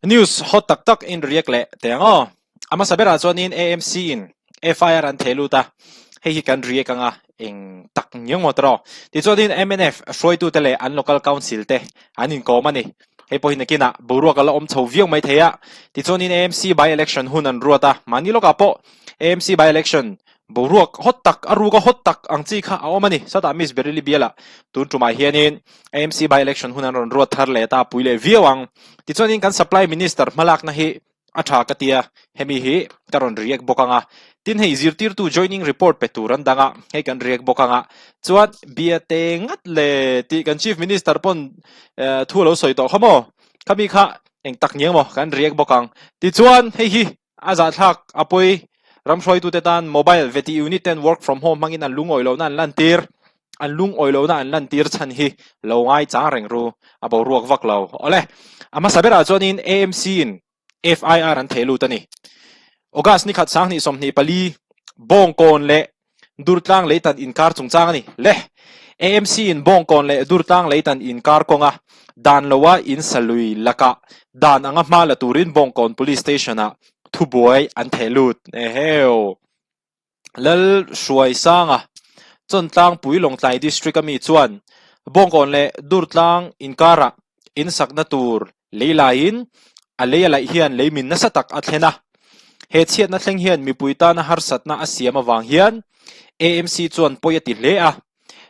News hot tak tak in react leh teh ang aw. A hmasa berah chuanin AMC in FIR an theh lut a, hei hi kan react anga eng tak ngiau ngawt rawh. Tichuanin mnf hruaitute leh an local council te an inkawm a ni. Hei pawh hi nakinah boruak a la awm chho viau mai thei a. Tichuanin AMC by election hun an ruat a, mahni lawkah pawh AMC by election Boruak hot tak, a ruka hot tak ang chi kha a awm a ni. Sawtah Miss Berili bialah tun tumah hianin AMC by-election hun an rawn ruat thar leh ta pui leh viau ang. Tichuanin kan Supply Minister hmalakna hi a tha ka tia, hemi hi ka rawn react bawk ang a. Tin hei zirtirtu joining report pe tur an dang a, hei kan react bawk ang a. Chuan bia te ngat le tih kan Chief Minister pawn thu a lo sawi tawh kha maw? Khami kha eng tak ni ang maw? Kan react bawk ang. Tichuan hei hi A zahthlak a pawi. Ram hruaitute tan mobile veti unit ten work from home hmangin an lungawi lohna an lantir. An lungawi lohna an lantir chhan hi lo ngai chang reng ru. A boruak vak lo. Awle, a hmasa berah chuanin AMC in FIR an theh lut a ni. August ni khat 20 24 Bawngkawn leh Durtlang leitan inkar chungchang a ni. Le! AMC in Bawngkawn leh Durtlang leitan inkar kawnga dan loa in sa lui lakah dan anga hma la turin Bawngkawn Police Station-ah thubuai an theh lut. Eheu! Lal Hruaisanga, Chawntlangpui Lawngtlai District-a mi chuan Bawngkawn leh Durtlang inkarah in sakna tur lei laiin a lei a laih hian leimin nasa tak a thlen a. He chhiatna thleng hian mipui tana harsatna a siam avang hian AMC chuan pawi a ti hle a.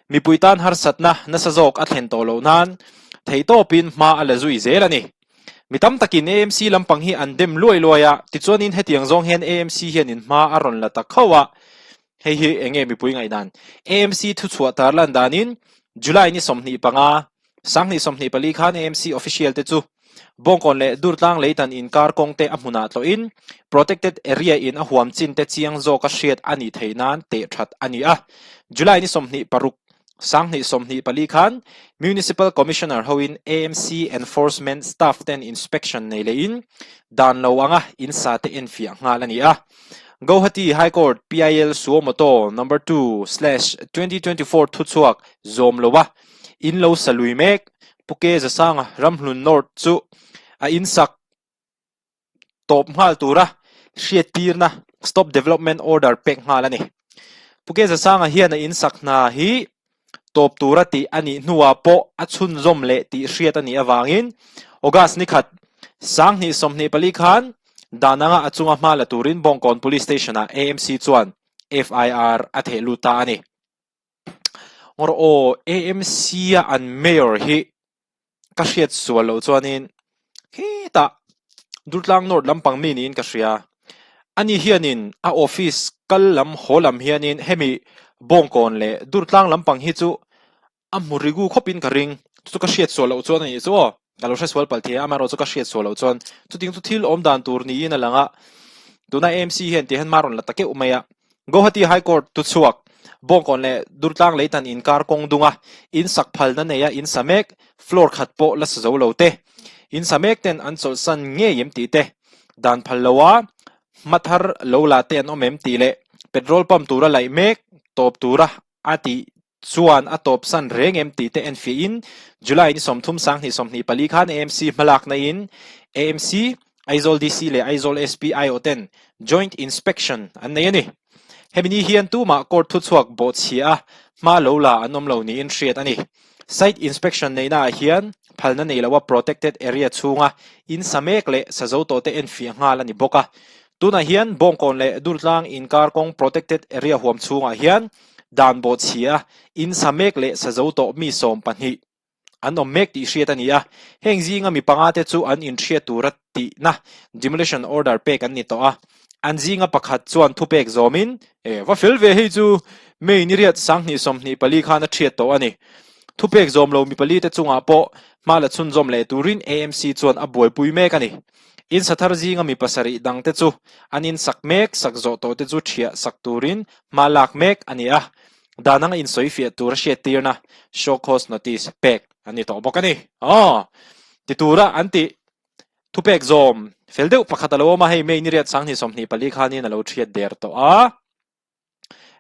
Mipui tan harsatna nasa zawk a thlen tawh loh nan theihtawpin hma a la zui zel a ni. Mi tam takin AMC lampang hi an dem luai luai a, tichuanin hetiang zawng hian AMC hianin hma a rawn la ta khauh a. Hei hi eng nge mipui ngaihdan? AMC thuchhuah tarlan danin July ni 25, 2024 khan AMC official te chu Bawngkawn leh Durtlang leitan inkar kawng te a hmunah tlawhin Protected Area in a huam chin te chiang zawka hriat a nih theih nan teh that a ni a. July ni 26, 2024 khan Municipal Commissioner hoin AMC Enforcement Staff ten inspection nei lehin dan lo anga in sa te enfiah nghal a ni a. Guwahati High Court PIL Suo Moto Number 2/2024 thuchhuak zawm lo a, in lo sa lui mek. Pu Ke Zasanga Ramhlun North chu a insak tawp nghal tura hriattirna Stop Development Order pek nghal a ni. Pu Ke Zasanga hian a insak hna hi tawp tura tih a nih hnuah pawh a chhunzawm leh tih hriat a nih avangin August ni khat 2024 khan dan anga a chunga hma la turin Bawngkawn Police Station-ah AMC chuan FIR a theh lut ta a ni. Ngawr aw, AMC-a an Mayor hi ka hriat sual loh chuanin hetah Durtlang North lampang mi niin ka hria. Ani hianin a office kal lam haw lam hianin hemi Bawngkawn leh Durtlang lampang hi chu a hmu rigu khawpin ka ring. Chu chu ka hriat sual loh chuan a nih chu aw. Ka lo hre sual palh thei a, amaherawh chu ka hriat sual loh chuan chuting chu thil awm dan tur niin a lang a. Tuna AMC hian tih hian hma rawn la ta keuh mai a. Guwahati High Court tuchhuak, Bawngkawn leh Durtlang leitan inkar kawng dunga in sak phalna neia in sa mek, floor khat pawh la sa zo lo te, in sa mek ten an chawlhsan ngei em tih te, dan phal loa hma thar lo la te an awm em tih leh petrol pump tura laih mek tawp tura a tih chuan a tawpsan reng em tih te enfiahin July ni 30 2024 khan AMC hmalakna in AMC, Aizawl DC leh Aizawl SP aiawh ten Joint Inspection an nei a ni. Hemi ni hian tumah court thuchhuak bawhchhia a hma lo la an awm lo niin hriat a ni. Site inspection neihna ah hian phalna nei loa protected area chhunga in sa mek leh sa zo tawh te enfiah nghal a ni bawk a. Tunah hian Bawngkawn leh Durtlang inkar kawng protected area huam chhungah hian Dan bawhchhia, in sa mek leh sa zo tawh mi 12 an awm mek tih hriat a ni a, heng zinga mi panga te chu an inhriat tura tihna demolition order pek an ni tawh a, an zinga pakhat chuan thupek zawmin, E, va fel ve hei chu May ni riat 2024 khan a thiat tawh a ni. Thupek zawm lo mi pali te chungah pawh hma la chhunzawm leh turin AMC chuan a buaipui mek a ni. In sa thar zinga mi pasarih dangte chu an in sak mek sak zawh tawhte chu thiah sak turin hma lak mek a ni a, dan anga insawi fiah tura hriattirna, show cause notice, pek an ni tawh bawk a ni. Aw! Ti tura an tih thupek zawm fel deuh pakhat a lo awm a, hei May ni riat 2024 khanin a lo thiat der tawh a.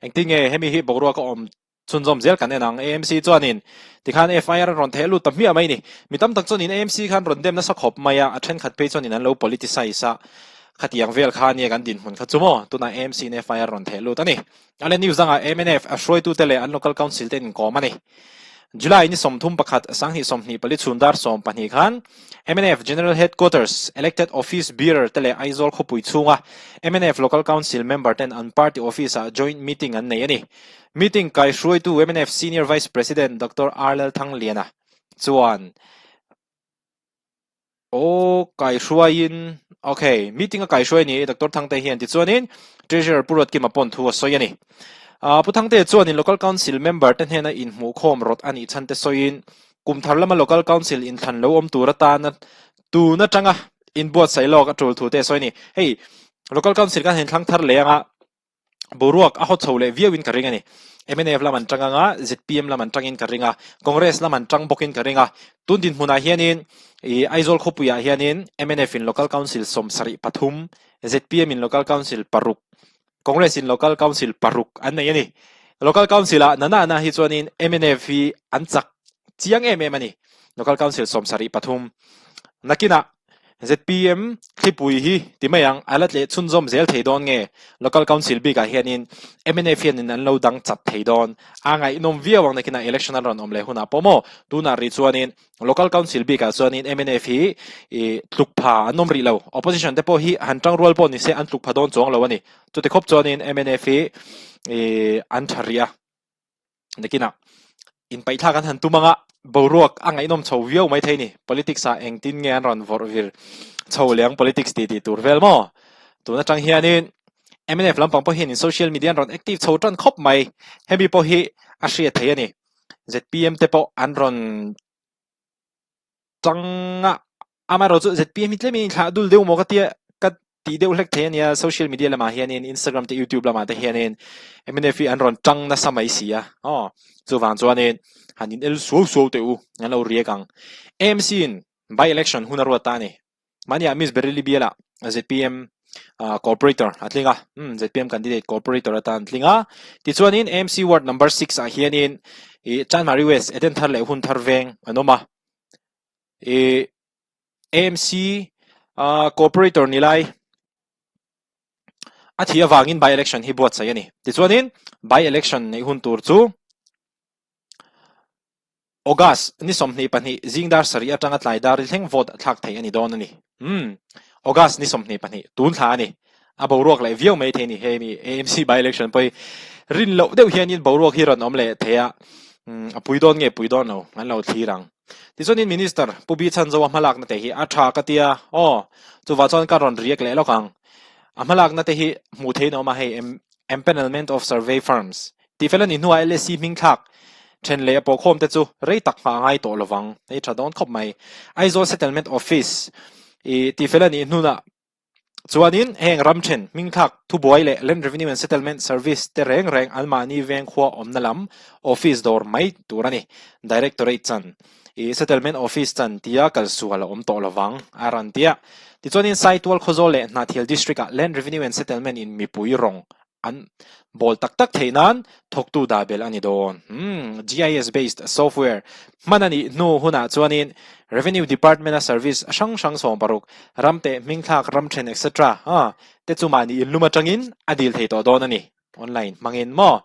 Engtin nge hemi hi boruak a awm? Chhunzawm zel kan en ang. AMC chuanin tikhan FIR an rawn theh lut ta hmiah mai ni. Mi tam tak chuanin AMC khan rawn dem nasa khawp mai a, a thenkhat phei chuanin an lo politicize a. Khatiang vel kha ania kan dinhmun kha chu maw? Tunah AMC in FIR rawn theh lut a ni. A le news dangah mnf a hruaitute leh an local council te an inkawm a ni. July ni 31, 2024 chhun dar 12 khan mnf General Headquarters elected office bearer te leh Aizawl khawpui chhunga mnf local council member ten an party office ah joint meeting an nei a ni. Meeting kaihruaitu mnf Senior Vice President Doctor R Lalthangliana chuan Aw kaihruaiin ok meeting a kaihruai a ni Doctor Thangte hian tichuanin Treasurer Pu Ruatkima pawn thu a sawi a ni. Pu Thangte chuanin Local Council member te hnena inhmuhkhawm rawt a nih chhan te sawiin kum thar lama Local Council inthlan lo awm tur atana tun atanga inbuatsaih lawk a tul thu te a sawi a ni. Hei Local Council kan han thlang thar leh anga Boruak a haw chho leh viauin ka ring a ni. Mnf lam an tang anga, zpm lam an tangin ka ring a, Congress lam an tang bawkin ka ring a. Tun dinhmunah hianin ih Aizawl khawpuiah hianin mnf in Local Council 73, zpm in Local Council paruk, Congress in Local Council paruk an nei a ni. Local Council ah na na na hi chuanin mnf hi an chak chiang em em a ni. Local Council 73. Nakinah Zpm thlipui hi ti mai ang, a la tleh chhunzawm zel thei dawn nge? Local Council bikah hianin mnf hianin an lo dang chat thei dawn. A ngaihnawm viau ang nakinah election a rawn awm leh hunah pawh maw? Tunah rih chuanin Local Council bikah chuanin mnf hi ih tluk pha an awm rih lo. Opposition te pawh hi han tang rual pawh ni se an tluk pha dawn chuang lo a ni. Chuti khawp chuanin mnf hi ih an tha rih a. Nakinah inpaihthlak an han tum anga boruak a ngaihnawm chho viau mai thei ni. Politics ah engtin nge an rawn vawrh vir chho leh ang politics tih tih tur vel maw? Tun atang hianin mnf lampang pawh hianin social media an rawn active chho tan khawp mai. Hemi pawh hi a hriat theih a ni. Zpm te pawh an rawn Chang a, amaherawh chu zpm hi tlemin inthlah dul deuh maw ka tia ka tih deuh hlek thei a nia social media lamah hianin Instagram te YouTube lamah te hianin mnf hi an rawn tang nasa mai si a aw chuvang chuanin han in el suau suau teh u an lo riak ang AMC in by election hun a ruat ta a ni mahniah Miss Baryli bialah zpm Corporator a tling a, umm zpm candidate Corporator atan a tling a. Tichuanin AMC ward number 6 ah hianin ih Chanmari West Eden thar leh hun thar veng an awm a. Ih AMC Corporator ni lai a thih avangin by election hi buatsaih a ni. Tichuanin by election neih hun tur chu August ni 22 zing dar sarih atanga tlai dar ri thleng vote thlak theih a ni dawn a ni. Umm, August ni 22, tun thla a ni. A boruak leh viau mai thei a ni hei mi AMC by election pawh hi rin loh deuh hianin boruak hi rawn awm leh thei a, umm a pui dawn nge pui dawn lo an lo thlir ang. Tichuanin Minister Pu Bi Chhanzoa hmalakna te hi a tha ka tia aw, chuvah chuan ka rawn riak leh lawk ang. A hmalakna te hi hmuh theihin a awm a hei Empanelment of Survey Firms Tihfel a nih hnuah LSC hming thlak then leh a pawhkhawm te chu rei tak hma a ngai tawh lovang. Hei tha dawn khawp mai. Aizawl Settlement Office i tihfel a nih hnunah chuanin heng ram then hming thlak thubuai leh Land Revenue and Settlement Service te reng reng anmahni vengkhua awmna lam office dawr mai tur a ni. Directorate chan i Settlement Office chan tia kal sual a awm tawh lovang a rawn ti a. Tichuanin Saitual Khawzawl leh Hnahthial District-ah Land Revenue and Settlement in mipui rawng an bawl tak tak theih nan thawktu dah belh a ni dawn. Umm, GIS based software hman a nih hnu hunah chuanin Revenue Department a service hrang hrang 60, ramteh, hmingthlak, ramthen etc. A te chu mahni inlum atangin a dil thei tawh dawn a ni. Online hmangin maw?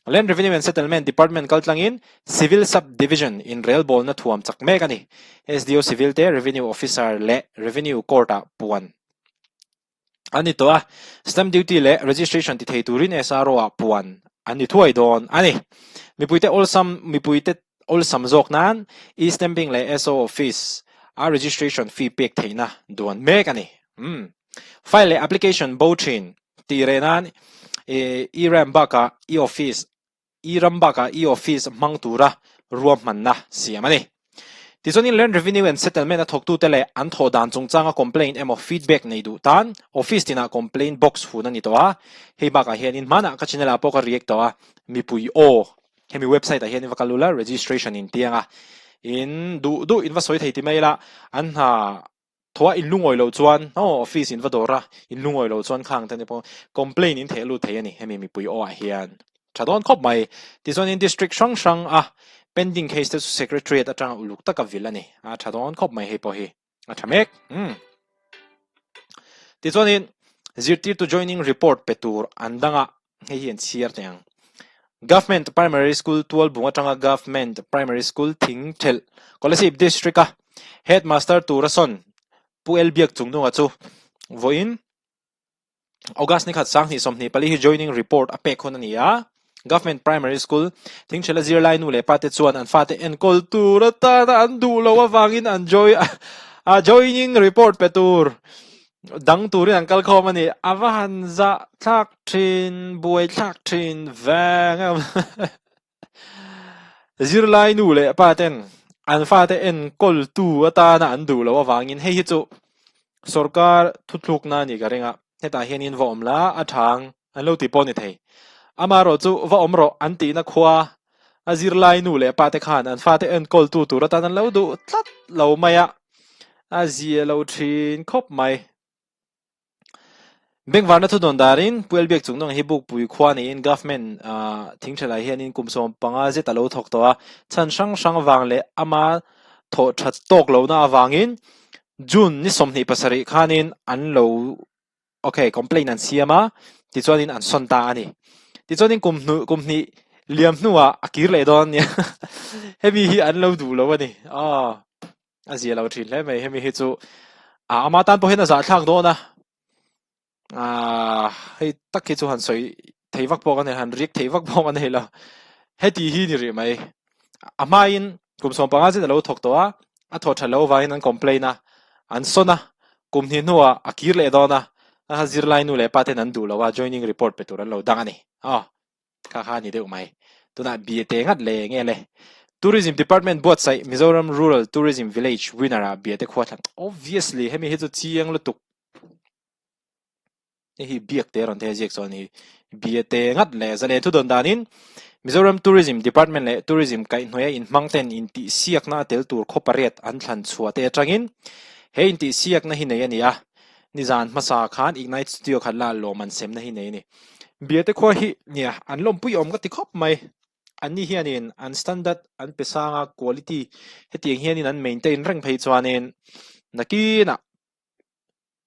Land Revenue and Settlement Department kaltlangin Civil Sub-Division in relbawlna thuam chak mek a ni. SDO Civil te Revenue Officer leh Revenue Court-ah puan an ni tawh a, stamp duty leh registration ti thei turin SRO ah puan an ni thuai dawn a ni. Mipuite awlsam mipuite awlsam zawk nan e-stamping leh SO office a registration fee pek theihna duan mek a ni. Umm. File leh application bo thin tih reh nan e-ramp bakah e-office i ram bakah e-office hmang tura ruahmanna siam a ni. Tichuanin Land Revenue and Settlement a thawktute leh an thawh dan chungchanga complaint emaw feedback nei duh tan office tinah complaint box hun a ni tawh a, hei bakah hianin hmanah ka channel ah pawh ka react tawh a, mipui aw hemi website ah hian in va kal ula registration in tiang a, in duh duh in va sawi thei ti mai ila an hna Thaw a in lungawi loh chuan aw office in va dawr a, in lungawi loh chuan khang te ni pawh complaint in theh lut thei a ni hemi mipui aw ah hian. Tha dawn khawp mai. Tichuanin District hrang hrang a pending case te chu Secretariat atanga uluk taka vil a ni. A tha dawn khawp mai hei pawh hi. A tha mek. Umm. Tichuanin zirtirtu joining report pe tur an danga hei hi an chhiar teh ang. Government Primary School Tualbung atanga Government Primary School Thingthelh Kolasib District a Headmaster tura sawn Pu El Biak Chungnunga chu vawiin August ni khat 2024 hi joining report a pek hun a ni a. Government Primary School Thingthela zirlai nu leh pate chuan an fate enkawl tur atana an duh loh avangin an a joining report pe tur dang turin an kal khawm a ni. A va han zah thlak thin, buai thlak thin veng em. Zirlai nu leh paten an fate enkawl tu atana an duh loh avangin hei hi chu sorkar thuthlukna a nih ka ring a, hetah hianin va awm la a thang an lo ti pawh a ni thei. Amaherawh chu va awm rawh an tihna khua a zirlai nu leh pate khan an fate enkawl tu tur atan an lo duh tlat lo mai a, a zia lo thin khawp mai. Bengvarna thu dawn darin Pu Elbiak Chungnawng hi Bukpui khua niin Government thingthelai hianin kum 15 zet a lo thawk tawh a, chhan hrang hrang vang leh ama thawh that tawk lohna avangin June ni 27 khanin an lo ok complaint an siam a, tichuanin an sawn ta a ni. Tichuanin kum hnu kum hnih liam hnuah a kir leh dawn a nia hemi hi an lo duh lo a ni. Aw. A zia lo thin hle mai hemi hi chu a ama tan pawh hian a zahthlak dawn a ah hei tak hi chu han sawi thei vak pawh ka nei han riak thei vak pawh ka nei lo heti hi ni rih mai a hmain kum 15 zet a lo thawk tawh a a thawh that loh avangin an complain a an sawn a kum hnih hnuah a kir leh dawn a a zirlai nu leh pa ten an duh lo a joining report pe tur an lo dang a ni aw. Kha kha a ni deuh mai. Tunah bia te ngat le nge le. Tourism Department buatsaih Mizoram Rural Tourism Village winner ah bia te khua thlang. Obviously hemi hi chu chiang lutuk. Hei hi biak te rawn thei a ziak chuan hi bia te ngat le zalen thu dawn danin Mizoram Tourism Department leh Tourism kaihhnawih a inhmang ten intihsiakna a tel tur khaw pariat an thlan chhuah te atangin he intihsiakna hi nei a ni a. Nizan hmasa khan Ignite Studio khat la lawm an semna hi nei a ni. Biate khua hi nia an lawmpui awm ka ti khawp mai. Anni hianin an standard an pe sang a, quality hetiang hianin an maintain reng phei chuanin nakinah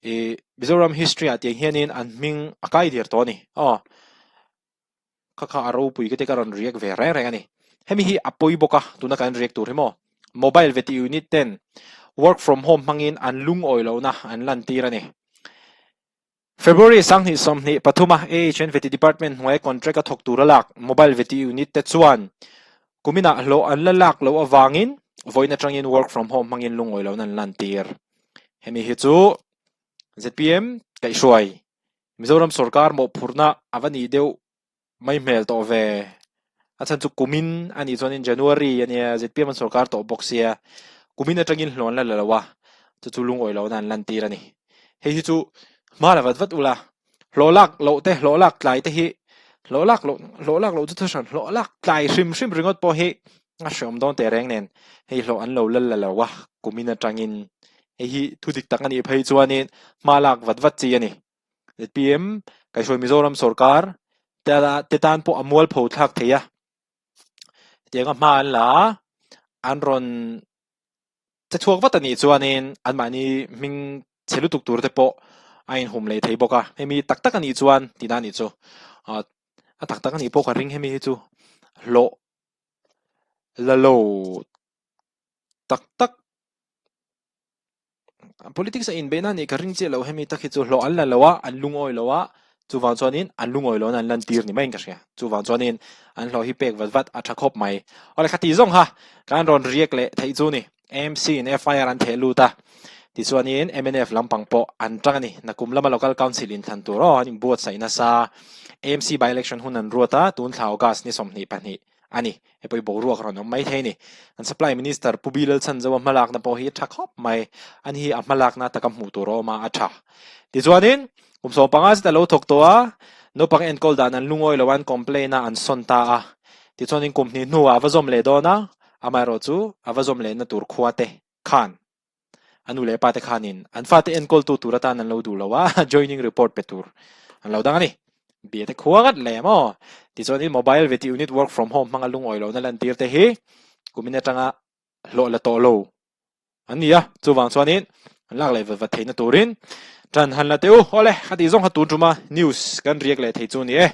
ih Mizoram history ah tiang hianin an hming a kai der tawh a ni. Aw. Kha kha a ropui ka te ka rawn react ve reng reng a ni. Hemi hi a pawi bawk a, tuna kan react tur hi maw. Mobile veti unit ten work from home hmangin an lungawi lohna an lantir a ni. February 2023 a AHN veti department hnuaia contract a thawk tur a lak mobile veti unit te chuan kuminah hlawh an la lak loh avangin vawiin atangin work from home hmangin lungawi lohna an lantir. Hemi hi chu zpm kaihhruai Mizoram sorkar mawhphurhna a va nih deuh mai hmel tawh ve. A chhan chu kumin a nih chuanin January a nia, zpm an sorkar tawh bawk sia, kumin atangin hlawh an la la lo a, chu chu lungawi lohna an lantir a ni. Hei hi chu hma la vat vat ula, hlawh lak loh te, hlawh lak tlai te hi, hlawh lak loh, hlawh lak loh chu thu hran, hlawh lak tlai hrim hrim ringawt pawh hi a hreawm dawn teh reng nen, hei hlawh an lo la la lo a, kumin atangin hei hi thu dik tak a nih phei chuanin hma lak vat vat chi a ni. Zpm Kaihhruai Mizoram sorkar te tan pawh a mualpho thlak thei a, hetianga hma an la a, an rawn che chhuak vat a nih chuanin anmahni hming chhe lutuk tur te pawh a inhum leh thei bawk a, hemi tak tak a nih chuan tihna a nih chu. A tak tak a nih pawh ka ring hemi hi chu hlawh la lo tak tak Politics a inbeihna nih ka ring chiah lo hemi tak hi chu hlawh an la lo a, an lungawi lo a, chuvang chuanin an lungawi lohna an lantir ni maiin ka hria. Chuvang chuanin an hlawh hi pek vat vat a tha khawp mai. Awle khati zawng kha kan rawn react leh theih chu ni. AMC in FIR an theh lut a, tichuanin mnf lampang pawh an tang a ni. Nakum lama Local Council inthlan tur aw an inbuatsaih nasa. AMC by-election hun an ruat a, tun thla August ni 22 a ni. Hei pawh hi boruak rawn awm mai thei a ni. An Supply Minister Pu Bi Lalchhanzoa hmalakna pawh hi a tha khawp mai. Ani hi a hmalakna taka hmuh tur a awm a, a tha. Tichuanin, kum 15 zet a lo thawk tawh a, naupang enkawl dan an lungawi lo a, an complain a, an sawn ta a. Tichuanin kum hnih hnuah a va zawm leh dawn a, amaherawhchu a va zawm lehna tur khua te khan A nu leh pa te khanin an fate enkawltu tur atan an lo duh lo a, joining report pe tur an lo dang a ni. Biate khua ngat leh maw? Tichuanin mobile veti unit work from home hmanga lungawi lohna lantir te hi kumin atanga hlawh la tawh lo an ni a, chuvang chuanin an lak leh vat vat theihna turin tan han la teh u. Awle, ka tih zawng kha tun tuma news kan riak leh thei chu a ni e.